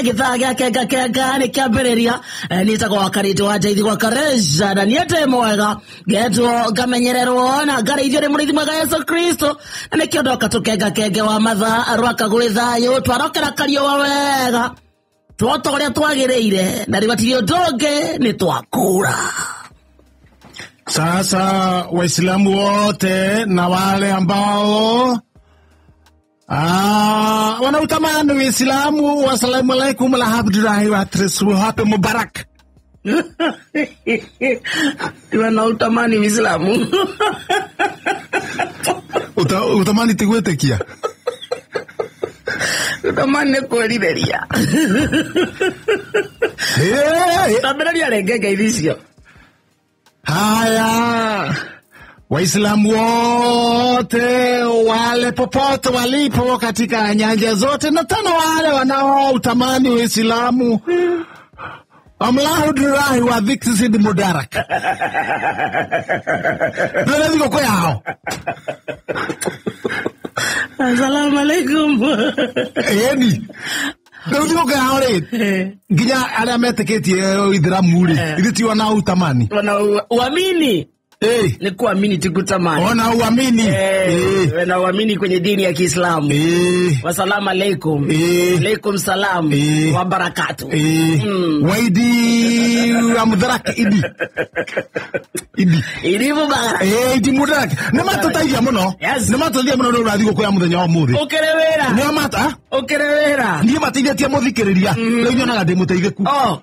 Gĩthaa gĩa kenga kenga nĩ kĩambĩrĩria. Nĩtagwo wakarĩte wa njaithi gwa kareja na niĩ ndĩ mwega ngetwo ngamenyererwo na ngarĩithio nĩ mũrĩithi mwega Yesu Kristo, na nĩkĩo ndoka tũkenga kenge wa mathaa rwaka gwĩ thayũ twarokera kariũa wega twota ũrĩa twagĩrĩire na rĩu hatirĩ ũndũ ũngĩ nĩ twakũra. Sasa Waislamu wote na wale ambao wanautamani Uislamu, wasalamu alaikum warahmatullahi wabarakatuh, mubarak. Wanautamani Uislamu. Utamani ti gwĩtĩkia. Utamani nĩ kwĩrirĩria. Tambĩrĩria rĩngĩ ngeithi icio. Haya, Waislamu wote wale popote walipo katika nyanja zote, na tena wale wanaoutamani Uislamu, amlahudurahi wa dhikri mubarak. Ndĩrĩ thigũkũ yao. Assalamu alaikum. Ĩni rĩu thigũkũ yao rĩ, nginya arĩa metĩkĩtie Uithiramu rĩ, ithuĩ ti ona utamani. Wana uamini. Ni kuamini ti kutamani. Ona uamini. Wana uamini kwenye dini ya Kiislamu. Wasalamu alaikum. Alaikum salam wa barakatuh. Waidi wa mudarak idi. Idi. Idi mubarak. Idi mubarak. Nĩ matũteithia mũno. Yes. Nĩ matũteithia mũno nĩ ũrathiĩ thigũkũ ya mũthenya wa ũmũthĩ. Ũkĩrĩ wĩra. Nĩ mata. Ũkĩrĩ wĩra. Niĩ mateithĩtie mũthikĩrĩria. Rĩu nyonaga ndĩ mũteithĩku. Oh.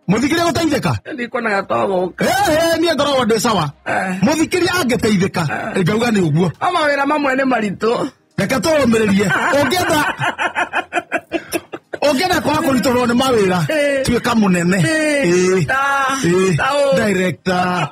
Mũthikĩrĩria gũteithĩka? Ndikuonaga to gũka. Niĩ ngoragwo ndĩ sawa. Mũthikĩrĩria angĩteithĩka, ngauga nĩ ũguo. O mawĩra mamwe nĩ maritũ. Reke tũrũmĩrĩrie. Ũngĩenda kwaga kũritũhĩrwo nĩ mawĩra, tuĩka mũnene. Director,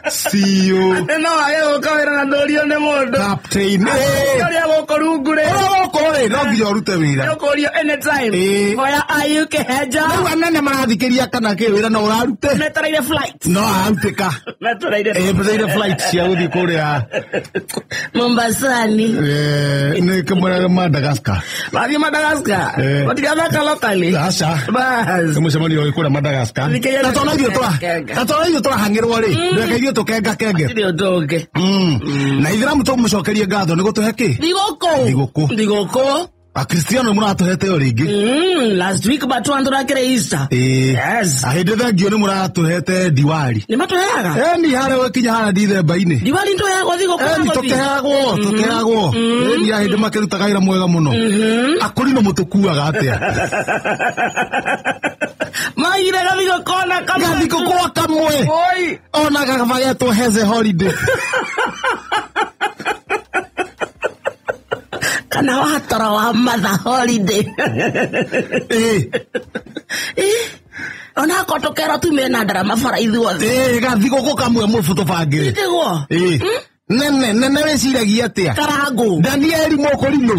CEO. No wage gũka wĩra na ndũrio nĩ mũndũ. Captain. Ũrĩa gũkũ rungu rĩ. Ũrĩa gũkũ rĩ, no nginya ũrute wĩra. Nĩ ũkũrio anytime. Hoya ayuke heja. Rĩu anene marathikĩria kana kĩ wĩra no ũrarute. Metereire flight. No ararutĩka. Metereire. Metereire flight cia gũthiĩ kũrĩa Mombasani. Nĩ kĩmwĩraga Madagascar. Mathiĩ Madagascar. Matigathaka locally. Aca. Bas. Nĩ mũcemanio wĩ kũrĩa Madagascar. Na tondũ ithuĩ tũrahang'ĩrwo rĩ, reke ithuĩ tũkenga kenge. Hatirĩ ũndũ ũngĩ. Na Ithiramu tũmũcokerie ngatho nĩ gũtũhe kĩ? Thigũkũ. Thigũkũ. Thigũkũ. Akristiano mũratũhete o rĩngĩ. Last week batwandũrakĩre Easter. Yes. Ahĩndĩ thengio nĩ mũratũhete Diwali. Nĩ matũheaga? Ni harĩa ũkinya harĩa Dithemba-inĩ. Diwali nĩtũheagwo thigũkũ Ni na gũthiĩ? tũkeagwo. Ni ahĩndĩ makĩrutaga wĩra mwega mũno. Akũrinũ mũtũkuaga atĩa? Maigire gathigũkũ ona kamwe. Gathigũkũ kamwe. Oi. Ona gagagetwo Heze holiday. Kana watoro wa mother holiday. Ona akorwo tũkerwo tume na ndarama bara ithuothe. Gathigũkũ kamwe mũbũ tũbangĩre. Tiguo? Nene, nene wĩciragia atĩa? Karangũ. Danieli Mũkũrinũ.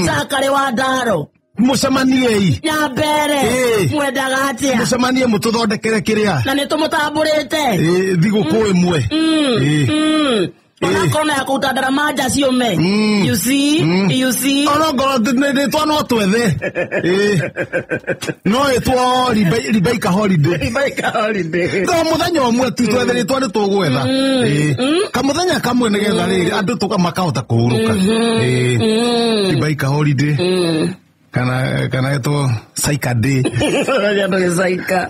Zakarĩ wa Ndaro. Mũcemaniei. Nyambere. Mwendaga atĩa? Mũcemanie mũtũthondekere kĩrĩa. Na nĩtũmũtambũrĩte. Thigũkũ ĩmwe. Ona kona ya kũruta ndarama nja ciũme. You see? You see? Ona ngorwo rĩtwa no twethe. No ĩtwo Ribaika holiday. Ribaika holiday. To mũthenya ũmwe tu twethe rĩtwa nĩ tũgwetha. Kamũthenya kamwe nĩgetha rĩrĩ andũ makahota kũhurũka. Ribaika holiday. Kana ĩtwo Saika day. Andũ gĩcaika.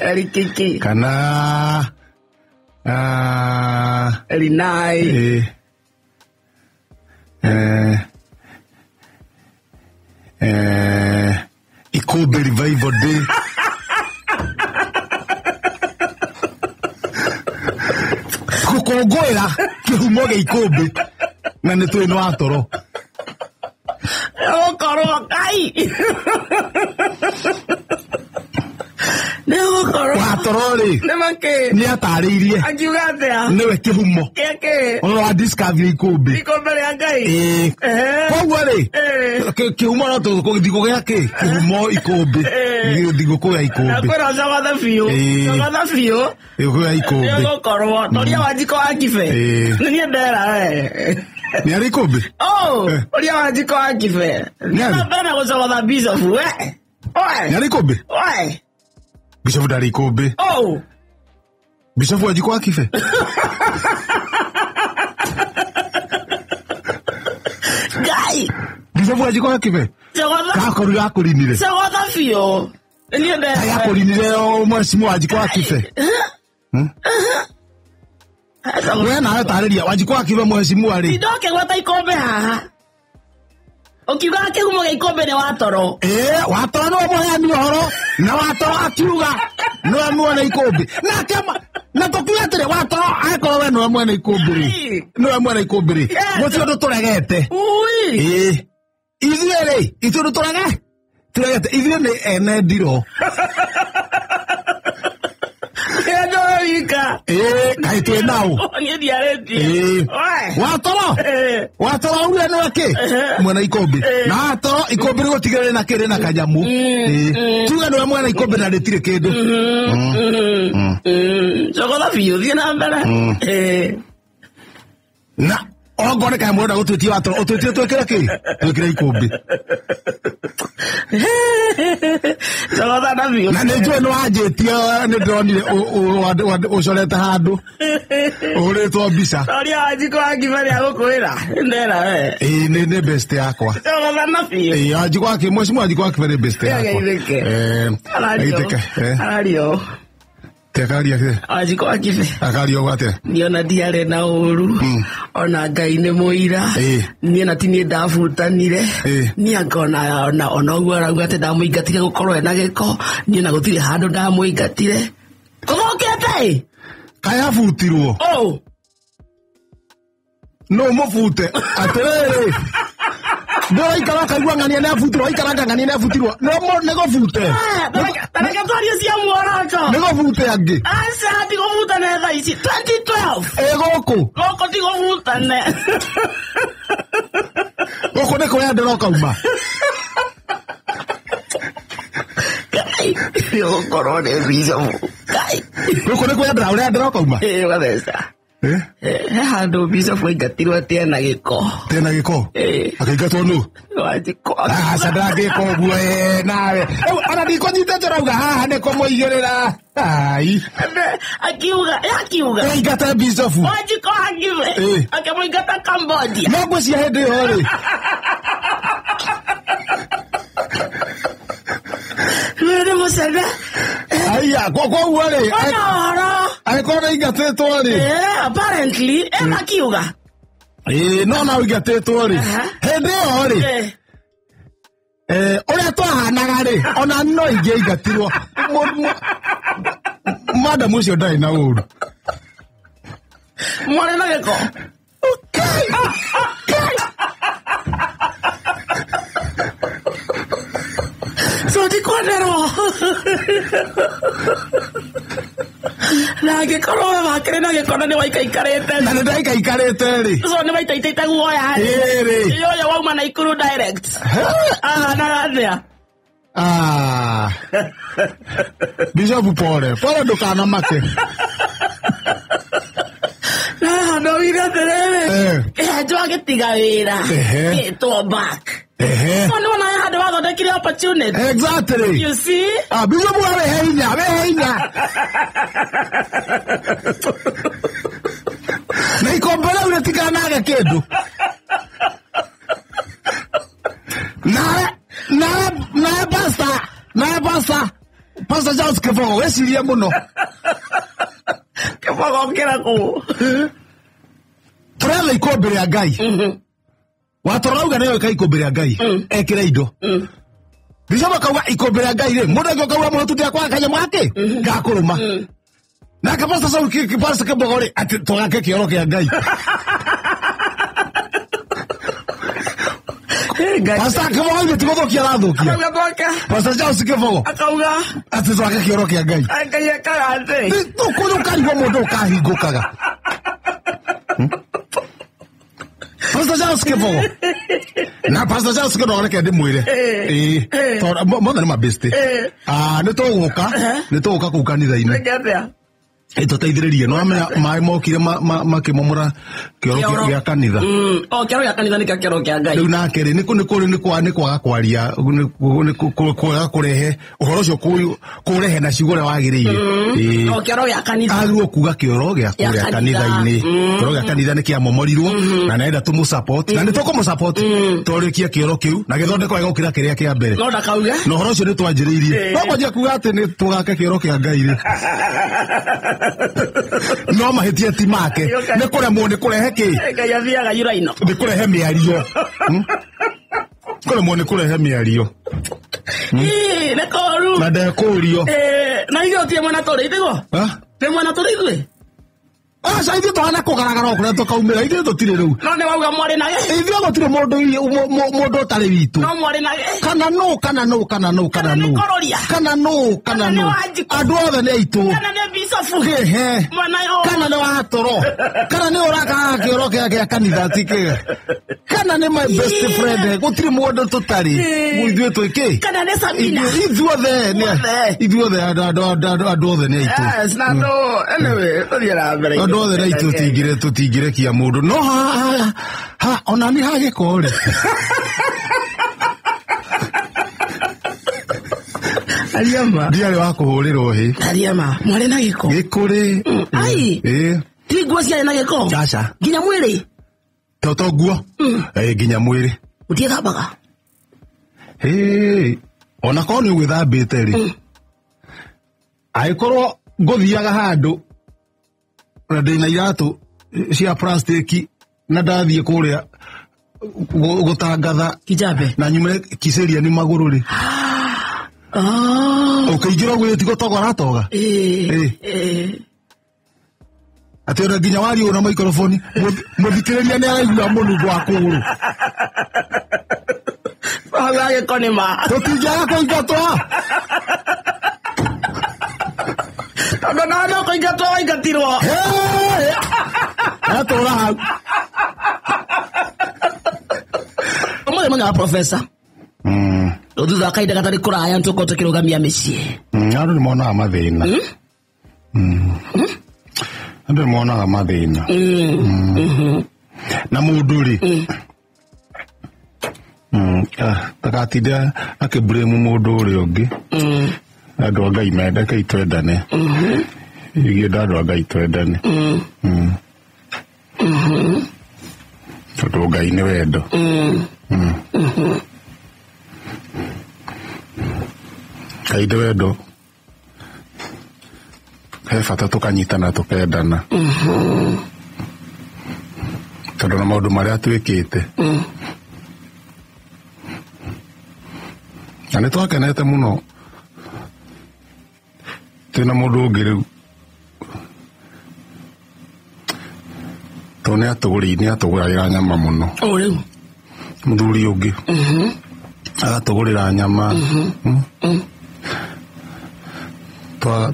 Erikiki. Kana Rinai. Ikũmbĩ Revival Day. Gũkũngũĩra kĩhumo gĩa ikũmbĩ na nĩ twĩ nĩ wa toro. Nĩgũkorwo Ngai. Nĩgũkorwo. Wa toro rĩ. Nĩ makĩ? Nĩ atarĩirie. Akiuga atĩa? Nĩwe kĩhumo. Kĩa kĩ? Ũrĩa wa discovery ikũmbĩ. Ikũmbĩ rĩa Ngai. Koguo rĩ, kĩhumo no thigũkũ gĩa kĩ? Kĩhumo ikũmbĩ. Thigũkũ ya ikũmbĩ. Na kwĩra ũcogathe biũ. Cogatha biũ. Thigũkũ ya ikũmbĩ. Nĩgũkorwo. Toria Wanjikũ wa Kibe. Nĩ niĩ ndera we. Nĩ arĩ ikũmbĩ? Oh, ũrĩa Wanjikũ wa Kibe. Nĩ arĩ? Napenda gũcogotha Bishop we. Nĩ Oe. arĩ ikũmbĩ? Oe. Bishop ndarĩ ikũmbĩ. Oh. Bishop Wanjikũ wa Kibe. Ngai. Bishop Wanjikũ wa Kibe. Cogotha. Gakoru gakũrinire. Cogotha biũ. Niĩ ndenda. Gakũrinire o mwecimu Wanjikũ wa Kibe. We nawe tarĩria Wanjikũ wa Kibe mwecimu arĩ. Ndoke gweta ikombe haha. Ũkiuga kĩhumo gĩa ikombe nĩ watoro. Ĩĩ, watoro nĩwe mũheani ũhoro na watoro akiuga nĩwe mwene ikũmbĩ nake na tũkiuga atĩrĩ watoro angĩkorwo we nĩwe mwene ikũmbĩ rĩ nĩwe mwene ikũmbĩ rĩ gũtirĩ ũndũ tũregete. Ui. Ĩĩ, ithuĩ rĩ ithuĩ ũndũ tũregete ithuĩ nĩ ene ndirũ. Ndoika. Ĩĩ, kaĩ twĩ nao. Niĩ ndiarĩtie. Ĩĩ. Oe. Watoro watoro augire nĩwe kĩ mwene ikũmbĩ na watoro ikũmbĩ rĩgũtigĩrĩra rĩna kĩ rĩna kanyamũ. Ĩĩ, tuge nĩwe mwene ikũmbĩ na rĩtirĩ kĩndũ. Cogotha biũ thiĩ na mbere. Na ongorwo nĩ kaĩ mũrenda gũtwĩtia watoro ũtwĩtie twĩkĩre kĩ twĩkĩre ikũmbĩ. Cogotha na biũ. Na nĩ njũĩ nĩ wanjĩtie nĩ ndĩronire ũcorete handũ ũhũrĩtwo mbica. Ũrĩa Wanjikũ wa Kibe nĩ agũkwĩra. Ndera we. Ĩĩ, nĩ best yakwa. Cogotha na biũ. Ĩĩ, Wanjikũ wa Kibe mwecimu Wanjikũ wa Kibe nĩ best yakwa. Geithĩke. Eh, geithĩke, eh. Arario. Ti akaria kĩ? Wanjikũ wa Kibe. Akaria ũguo atĩa? Niĩ ona ndiarĩ na ũru ona Ngai nĩ mũira. Ĩĩ. Niĩ na ti niĩ ndabutanire. Ĩĩ. Niĩ anga ona ũguo arauga atĩ ndamũingatire gũkorwo ena gĩko niĩ na gũtirĩ handũ ndamũingatire kũthũkĩte ĩ. Kaĩ abutirwo? Oh. No mũbute atĩrĩrĩ ndũraikara ũkaigua ng'ania nĩ abutirwo waikaranga ng'ania nĩ abutirwo nĩ gũbute. Tareke twarie cia muoroto. Nĩ gũbute angĩ. Aca ti gũbutane thaa ici 2012. Ĩ gũkũ. Gũkũ ti gũbutane. Gũkũ nĩ kwendera ũkauma. Ngai gũkorwo nĩ bishop Ngai. Gũkũ nĩ kwendera ũrendera ũkauma. Ĩ ũgatheca. Eh? He handũ bishop aingatirwo atĩ ena gĩko. Tena gĩko? Ĩ. Akĩingatwo nũ? Wanjikũ. Aca ndangĩka ũguo ĩ nawe. Rĩu ona ndikũnyitĩte ũrauga haha nĩ kũmũigĩrĩra. Ai. Akiuga, akiuga. Aingata bishop. Wanjikũ wa Kibe. Ĩ. Akĩmũingata Cambodia. No ngwĩciria hĩndĩ ĩyo rĩ. Rĩu nĩ mũcene. Aya, koguo rĩ. Ona ũhoro. Angĩkorwo nĩ aingatĩtwo rĩ. Apparently, akiuga. Ĩĩ, no na ũingatĩtwo rĩ. Hĩndĩ ĩyo rĩ. Ũrĩa twahanaga rĩ, ona no ingĩaingatirwo. Madam ũcio ndarĩ na ũru. Mwarĩ na gĩko. So ti kwenderwo. Na angĩkorwo we wakĩrĩ na gĩko na nĩ waikaikarĩte. Na nĩ ndaikaikarĩte rĩ. So nĩ waitaitaite guoya rĩ. Ĩĩ rĩ. Ũyũ wauma Naikuru direct. Ahanaga atĩa? Ah. Bishop pole, pole ndũkanamake. Na handũ oigire atĩrĩrĩ. Kĩhenjo agĩtiga wĩra. Ehe. Gĩtwo back. Ehe. So nĩ wona he handũ wathondekire opportunity. Exactly. You see? Ah, Bishop wehe hinya, wehe hinya. Na ikombe rĩu rĩtikanage kĩndũ. Nawe pastor, nawe pastor, Pastor Charles Kĩbogo wĩcirie mũno. Kĩbogo ũkĩra kũ? Tũretha ikũmbĩ rĩa Ngai. Watoro auga nĩwe ka ikũmbĩ rĩa Ngai. Ekĩre indo. Bishop akauga ikũmbĩ rĩa Ngai rĩ, mũndũ angĩ ũkauga mũhĩtu ndĩakwaga kanyamũ gakĩ gakũrũma. Nake Pastor Saul Pastor Kĩbogo rĩ, atĩ twake kĩoro kĩa Ngai. Pastor Kĩbogo ithe ti gũthũkia arathũkia. Akauga twake. Pastor Charles Kĩbogo Akauga. atĩ twake kĩoro kĩa Ngai. Ngai ekaga atĩ. Kũrĩ ũkarigwo mũndũ ũkahingũkaga. Pastor Charles Kĩbogo. Na Pastor Charles Kĩbogo reke ndĩmwĩre. Ĩĩ. Tondũ mothe nĩ mabĩstĩ. Ah, nĩ tũgũka, nĩ tũgũka kũu kanitha-inĩ. Reke atĩa? Ĩtũteithĩrĩrie no amenya maĩ mokire makĩmomora kĩoro Kĩoro. gĩa kanitha. O kĩoro gĩa kanitha nĩkĩo kĩoro kĩa Ngai. Rĩu nake rĩ nĩ kwaga kwaria, nĩ kwaga kũrehe ũhoro ũcio, kũrehe na ciugo ũrĩa wagĩrĩire. Ĩĩ. O kĩoro gĩa kanitha. Agĩrĩirwo kuga kĩoro gĩa Gĩa kũrĩa kanitha. kanitha-inĩ, kĩoro gĩa kanitha nĩ kĩamomorirwo na nenda tũmũ-support na nĩ tũkũmũ-support tũrĩkie kĩoro kĩu na gĩthondekwo wega gũkĩra kĩrĩa kĩa mbere. No ndakauge. Na ũhoro ũcio nĩ twanjĩrĩirie, no kwanjia kuga atĩ nĩ tũgake kĩoro kĩa Ngai rĩ, no mahĩtia ti make, nĩ kũremwo nĩ kũrehe kĩ. Ngai athiaga yuraino. Nĩ kũrehe mĩario. Kũremwo nĩ kũrehe mĩario. Ĩĩ, nĩ koru. Na ndekũrio. Na ithuĩ tie mwena tũrĩ ithuĩ. Ah? Twĩ mwena tũrĩ ithuĩ. Aca, ithuĩ tũhana kũgaragara o kũrĩa tũkaumĩra, ithuĩ tũtirĩ rĩu. No nĩ wauga mwarĩ nage. Ithuĩ gũtirĩ mũndũ mũndũ ũtarĩ witũ. No mwarĩ nage. Kana nũ, kana nũ, kana nũ, kana Kana nĩ nũ. Kororia. Kana nũ, kana Kana nĩ nũ. Wanjikũ. Andũ othe nĩ aitũ. Kana nĩ bicobu. Kĩhe. Mwana yo. Kana nĩ watoro, kana nĩ ũrakaga kĩoro gĩa kanitha, ti kĩ, kana nĩ my best friend, gũtirĩ mũndũ tũtarĩ. Ithuĩ twĩ kĩ. Kana nĩ Sabina. Ithuothe Ithuothe. Ithuothe andũ othe nĩ aitũ. Yes, na no, anyway, tũthiĩ na mbere. Andũ othe nĩ aitũ, tũtingĩrekia mũndũ no ha ona nĩ hagĩko rĩ. Ariama. Ndiarĩ wa kũhũrĩrwo hĩ. Ariama, mwarĩ na gĩko. Gĩkũrĩ. Ai. Ĩ. Ti nguo ciarĩ na gĩko. Aca. Nginya mwĩrĩ. To nguo. Ĩ, nginya mwĩrĩ. Ũtiĩthambaga. Ĩ, ona korwo nĩ ũgwĩthambĩte rĩ, angĩkorwo ngũthiaga handũ na ndĩna iratũ cia plastiki na ndathiĩ kũrĩa gũtangatha Kijabe. na nyumĩre kicĩria nĩ magũrũ rĩ, Oh. ũkĩingĩra ũguo ti gũtoga ũratoga. Ĩĩ. Ĩĩ. Ĩĩ. Atĩ ona nginya waria ũũ na maikroboni, mũthikĩrĩria nĩ araigua mũnungo wa kũgũrũ. Hau ha gĩko nĩ ma. Tũtingĩaga kũingatwo. Tondũ nawe no kũingatwo waingatirwo. Atũra hau. Ũmũthĩ mũthenya wa profesa. Thutha wa kahinda gatarĩ kũraya nĩtũkorwo tũkĩrũgamia mĩciĩ. Andũ nĩ monaga mathĩna. Andũ nĩ monaga mathĩna na mũndũ rĩ, ndakatinde akĩblame mũndũ ũrĩa ũngĩ. Andũ a Ngai mendeke, twendane. Ingĩenda andũ a Ngai twendane. Tondũ Ngai nĩ wendo. Ngai nĩ wendo, he bata tũkanyitana tũkendana, tondũ na maũndũ marĩa twĩkĩte na nĩ twakenete mũno twĩna mũndũ ũngĩ rĩu, tondũ nĩ atũgũragĩra nyama mũno. O rĩu. Mũthuri ũngĩ agatũgũrĩra nyama.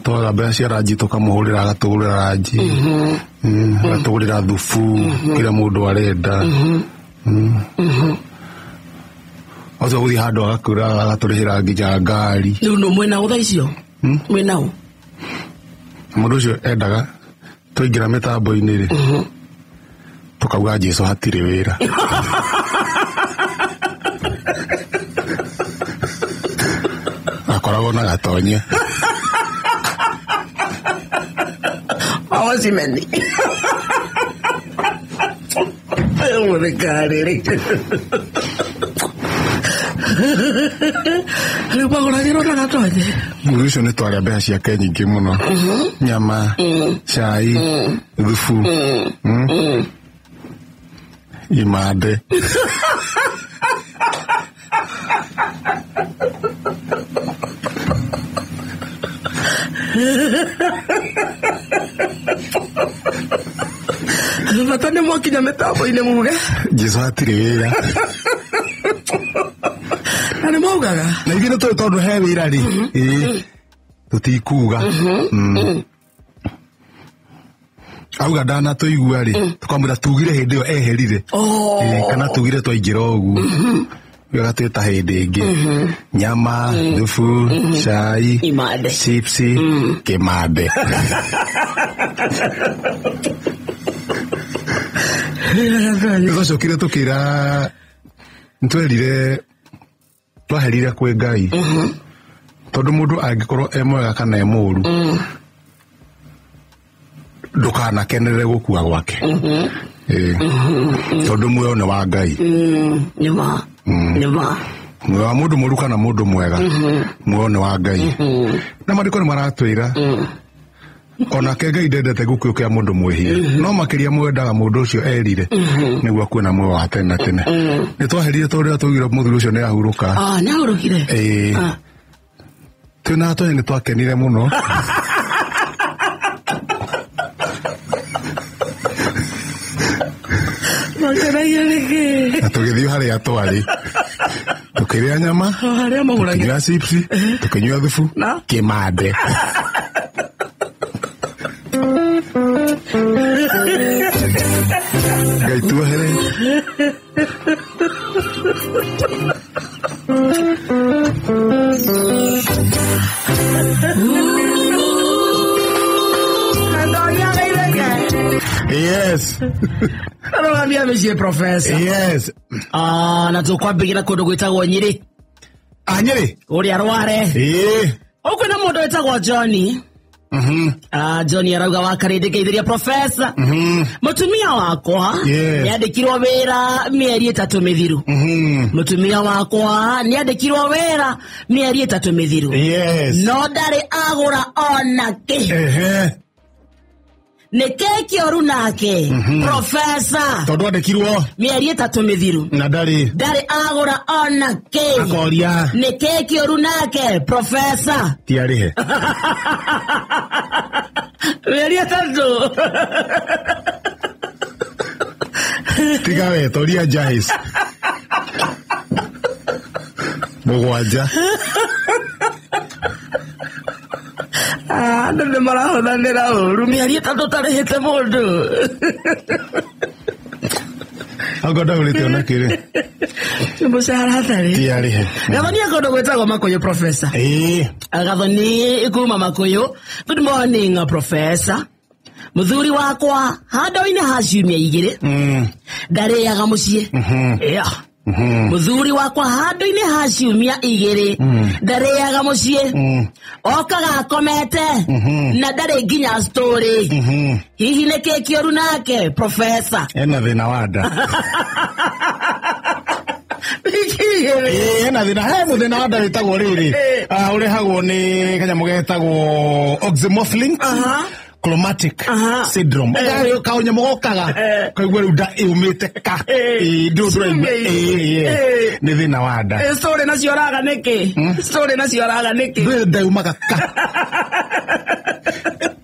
Twaga mbeca cia ranji, tũkamũhũrĩra, agatũgũrĩra ranji. Agatũgũrĩra thubu, kĩrĩa mũndũ arenda. Ũcio gũthiĩ handũ agakwĩra agatũrĩhĩra nginya ngari. Rĩu nũ mwĩna ũ thaa icio? Mwĩna ũ? Mũndũ ũcio endaga twaingĩra mĩtambo-inĩ rĩ, tũkauga Jesu hatirĩ wĩra. Akoragwo na gatonye. Awacimeni. Mũthikari rĩu magũragĩrwo na gatonye. Mũndũ ũcio nĩ twarĩa mbeca ciake nyingĩ mũno, nyama, cai, thubu, imande. Bata nĩ mwakinya mĩtambo-inĩ muge. Jesu hatirĩ wĩra. Na nĩ maugaga. Na ithuĩ nĩ tũĩ tondũ he wĩra rĩ, ĩĩ, tũtikuga. Auga ndanatũigua rĩ, tũkamwĩra tugire hĩndĩ ĩyo eherire. Oh. Ĩĩ, kana tugire twaingĩra ũguo. Agatwĩta hĩndĩ ĩngĩ nyama, thubu, cai, Imande. chipsi, kĩmande. Nĩtwacokire tũkĩra, nĩtwerire, twaherire kwĩ Ngai, tondũ mũndũ angĩkorwo e mwega kana e mũũru, ndũkanakenerere gũkua gwake. Ĩĩ. Tondũ muoyo nĩ wa Ngai. Nĩma, nĩma. Muoyo wa mũndũ mũũru kana mũndũ mwega, muoyo nĩ wa Ngai. Na maandĩko nĩ maratwĩra onake Ngai ndendete gĩkuũ kĩa mũndũ mwĩhia, no makĩria mwendaga mũndũ ũcio erire nĩguo akue na muoyo wa tene na tene. Nĩ twaherire tondũ rĩrĩa twaugire mũthuri ũcio nĩ ahurũka. Ah, nĩ ahurũkire. Ĩĩ. Ah. Twĩ na Tony nĩ twakenire mũno. Makenagia nĩkĩ? Na tũgĩthiĩ harĩa twarĩ, tũkĩrĩa nyama, Harĩa mũgũragia. tũkĩnyua chipsi, tũkĩnyua thubu, Na? kĩmande. Ngai tuohere. Yes. Arũgamia mĩciĩ, professor. Yes. Ah, na tũkwambĩrĩra kũndũ gwĩtagwo Nyĩrĩ. Ah, Nyĩrĩ. Kũrĩa Rware. Ĩĩ. Ũkwĩ na mũndũ wĩtagwo Johnny. Ah, Johnny arauga wakarĩndĩ ngeithĩria professor. Mũtumia wakwa Yes. nĩandĩkirwo wĩra mĩeri 3 mĩthiru. Mũtumia wakwa nĩandĩkirwo wĩra mĩeri 3 mĩthiru. Yes. No ndarĩ agũra ona kĩ. Ehe. Nĩ kĩ kĩoru nake, professor? Tondũ andĩkirwo Mĩeri 3 mĩthiru. na ndarĩ Ndarĩ agũra ona kĩ. akoria. Nĩ kĩ kĩoru nake, professor? Ti arĩhe. Mĩeri 3. Tiga we, toria Jais. 7. Ah, andũ nĩ marahũthanĩra ũru. Mĩeri 3 ũtarĩhĩte mũndũ. Angorwo ndagũrĩte ona kĩrĩ. Nĩ mũcara hatarĩ. Ti arĩhe. Gathoni kũndũ gwĩtagwo Makũyũ, professor. Ĩĩ. Gathoni kuma Makũyũ. Good morning, professor. Mũthuri wakwa handũ-inĩ ha ciumia 2 ndarĩaga mũciĩ. Yeah. Mũthuri wakwa handũ-inĩ ha ciumia 2 ndarĩaga mũciĩ. Okaga akomete na ndarĩ nginya story. Hihi nĩ kĩ kĩũru nake, professor? Ena thĩna wa nda. Wiki 2. Ĩĩ, ena thĩna. He mũthĩna wa nda wĩtagwo rĩrĩ. Ah, ũrehagwo nĩ kanyamũ getagwo oxymorphine chromatic syndrome. Kaũnyamũ gokaga kaigua rĩu nda ĩũmĩte ka. Ĩĩ, ndũ ndũraigua. Ĩĩ, ĩĩ. Nĩ thĩna wa nda. Story nacio ũraga nĩkĩ? Story nacio ũraga nĩkĩ? Ndũĩ nda yumaga ka.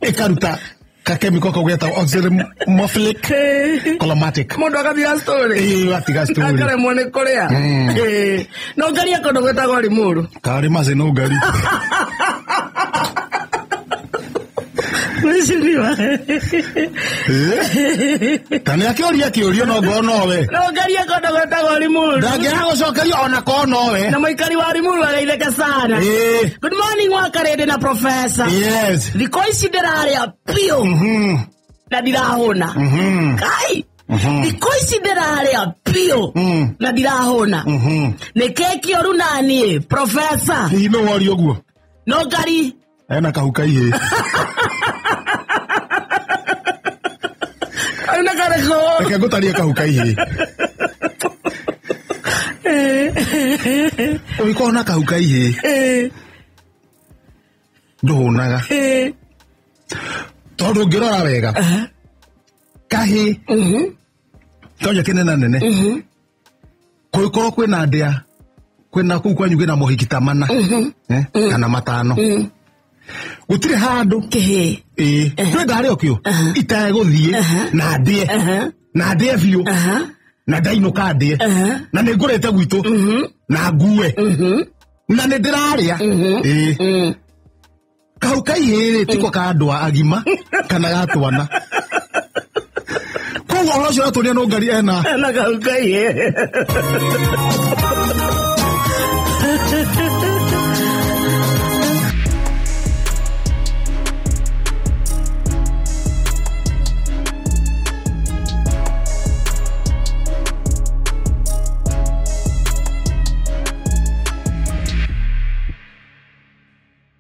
Ĩkaruta kakemiko kau getagwo oxymorphilic chromatic. Mũndũ agathiga story. Ĩĩ, atiga story. Akaremwo nĩ kũrĩa. Ĩĩ. No ngaria kũndũ gwĩtagwo Limuru. Karĩ maci no ngari. Mheshimiwa. Ta nĩ akĩũria kĩũrio no ngorwo nowe. No ngaria kũndũ gwĩtagwo Limuru. Ndangĩaga gũcokerio ona korwo nowe. Na mũikari wa Limuru ageithĩke sana. Ĩĩ. Good morning wakarĩndĩ na professor. Yes. Thikũ ici ndĩrarĩa biũ na ndirahũna. Kai. Thikũ ici ndĩrarĩa biũ na ndirahũna. Nĩ kĩ kĩũru na niĩ, professor? Hihi nũ woria ũguo? No ngari. Ena kahu kaihĩ. Aina karĩkũ? Reke ngũtarie kahu kaihĩ. Ũngĩkorwo na kahu kaihĩ ndũhũnaga. Tondũ ũngĩrora wega kahĩ tonya kĩnena nene kũngĩkorwo kwĩna ndĩa kwĩna kũu kwanyu kwĩna mohiki ta 4 kana 5 gũtirĩ handũ. Kĩhĩ. Ĩĩ, kwĩ ndarĩ o kĩo itegũthiĩ na ndĩe na ndĩe biũ na ndainũka ndĩe na nĩ ngũrĩte gwitũ na ngue na nĩ ndĩrarĩa. Ĩĩ, kau kaihĩ rĩ tiko ka andũ agima kana ga twana. Koguo ũhoro ũcio ũratũria no ngari ena Na kau kaihĩ.